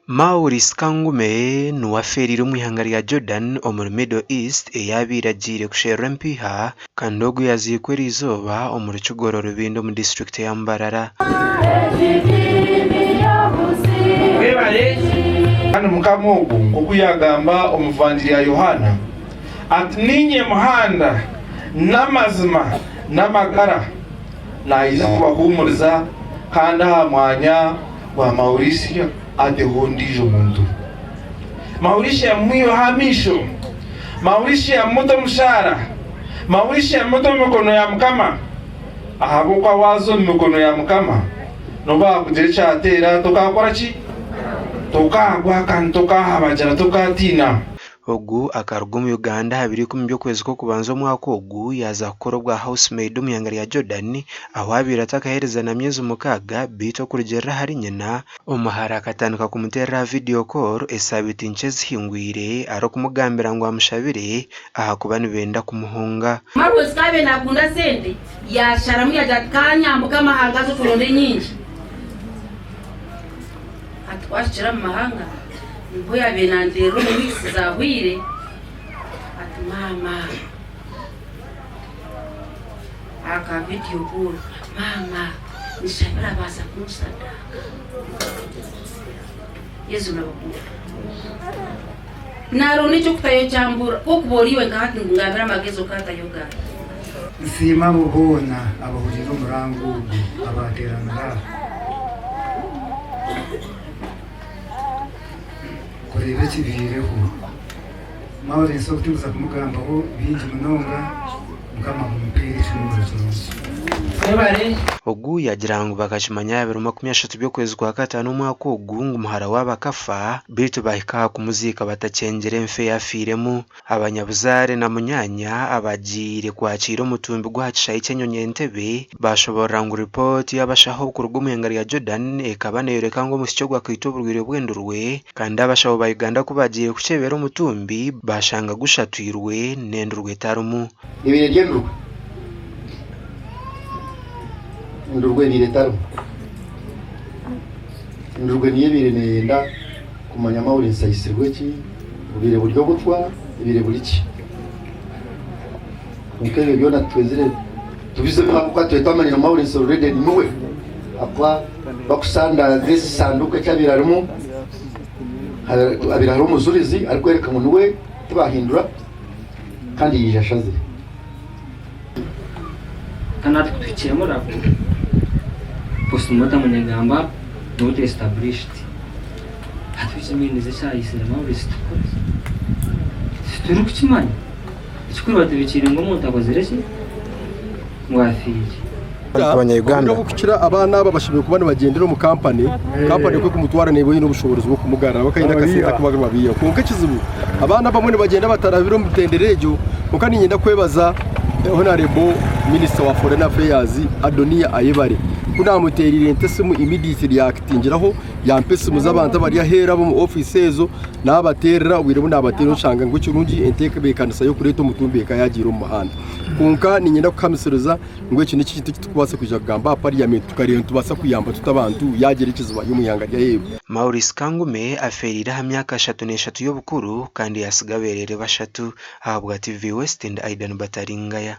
Maurice Kangume niwe afeereire omu ihanga rya Jordan omuri Middle East ei abaire agiire kusherura empiiha kandi ogu yaziikwa eriizooba omuri Kigoro Rubindi omu disiturikiti eya Mbarara. Kandi Mukama ogwo nk'oku yaagamba omu Vangiri ya Yohaana ati, Niinye muhanda, n'amazima, n'amagara, naija kubahuumuriza kandi aha mwanya gwa Mauricio ateho ondiijo muntu. Mauricio amwiheho amaisho, Mauricio amute omu shaara, Mauricio amute omu mikono ya Mukama. Ahabw'okuba waaza omu mikono ya Mukama, n'obu haakugira ekyateera, tokaakora ki? Tokaagwa kandi tokaahabagira, tokaatiina. Ogu akaruga omu Uganda aha biro ikumi by'okwezi kw'okubanza omwaka ogu yaaza kukora obwa house maid omu ihanga rya Jordan ahu abaire atakaheereza na myezi mukaaga beitu okurugiirira ahari nyina, omuhara akatandika kumuteerera aha video call esaabiiti nkye ezihingwire arikumugambira ngu amushabire ahakuba nibenda kumuhunga. Marwezi ku abaire naakunda sente, yaasharamu yaagira ati, Ka nyambuke amahanga nze kuronda enyingi. Hati ku ahikire omu mahanga, nibwo yaabaire naanteerera omu wiikisi zaahweire ati, Maama, aha ka vidiyo koolu, maama nshabira baasa kunshadaaka. Yesu nabakunda. Naaronda eky'okutayo kyambura. Ku okuba ori iwe nka hati ngu ngambire amagezi okaatayo gaahi? Nsiima abo boona abahuriire omuranga ogu abaateeranira aha kureeba ekibaireho. Maurence ogu tindikuza kumugambaho bingi munonga. Mukama akumuteere ekihumuro kirungi. Ogu yaagira ngu bakakimanya aha biro 30 by'okwezi kwa kataano omwaka ogu ngu muhara waabo akafa beitu baahika aha kumuziika batakyengire enfu ei afiiremu. Abanyabuzaare na munyaanya abagiire kwakiira omutumbi gw'aha kishaayi ky'enyonyi Entebbe baashoboorora ngu ripooti y'abashaho kuruga omu ihanga rya Jordan ekaba neeyoreka ngu omwishiki ogu akaitwa oburwaire bw'endurwe kandi abashaho ba Uganda ku baagiire kukyebera omutumbi baashanga gushatwirwe n'endurwe etarimu. Ebaire eri endurwe. Endurwe ebaire etariho. Endurwe niyo ebaire neyenda kumanya Maurence aitsirwe ki, bubaire buri obutwa, ebaire buri ki. Kwonka ebyo byona titwenzire tubizemu ahabw'okuba twine twamanyire ngu Maurence already niwe ahabw'okuba bakusandaaza esanduuku eki abaire arimu, habaire hariho omujurizi arikworeka ngu niwe tibahindura. kandi yaija ashazire. Kandi hati kutuhikire Murago, postmortem negamba not established. Hati ekiminizi ekyayitsire Maurice tukore ki? Titurikukimanya. Ekikuru batubikiire ngu omuntu akozire ki? Ngu afiire. Obwire obukukira abaana aba bashemereire kuba nibagyendera omu kampani, kampani ku ekumutwara neeba eine obushoboorozi bw'okumugarura bakaba baine akasente aku barikubabiihaho. Kwonka ekizibu abaana abamwe nibagyenda batarabire omu mitendera egyo. Kwonka niinyenda kwebaza Honarebo Minisita wa Foreign Affairs Adonia Ayebare ku naamuteereire nti esimu immediately yaakitingiraho yampa esimu z'abantu abari aheeru ab'omu ofiisi ezo naabateerera obwire obu naabateerera oshanga ngu ekirungi entebeekanisa y'okureeta omutumbi eka yaagiire omu muhanda. Kwonka niinyenda kuhamisiriza ngu eki n'ekintu eki turikubaasa kwija kugamba aha parliament tukareeba nitubaasa kuyamba tuta abantu yaagira ekizibu ari omu ihanga ry'aheeru. Maurice Kangume afeereire aha myaka 33 y'obukuru kandi yaatsiga abeereere bashatu. Ahabwa TV West ndi Aidan Bataringaya.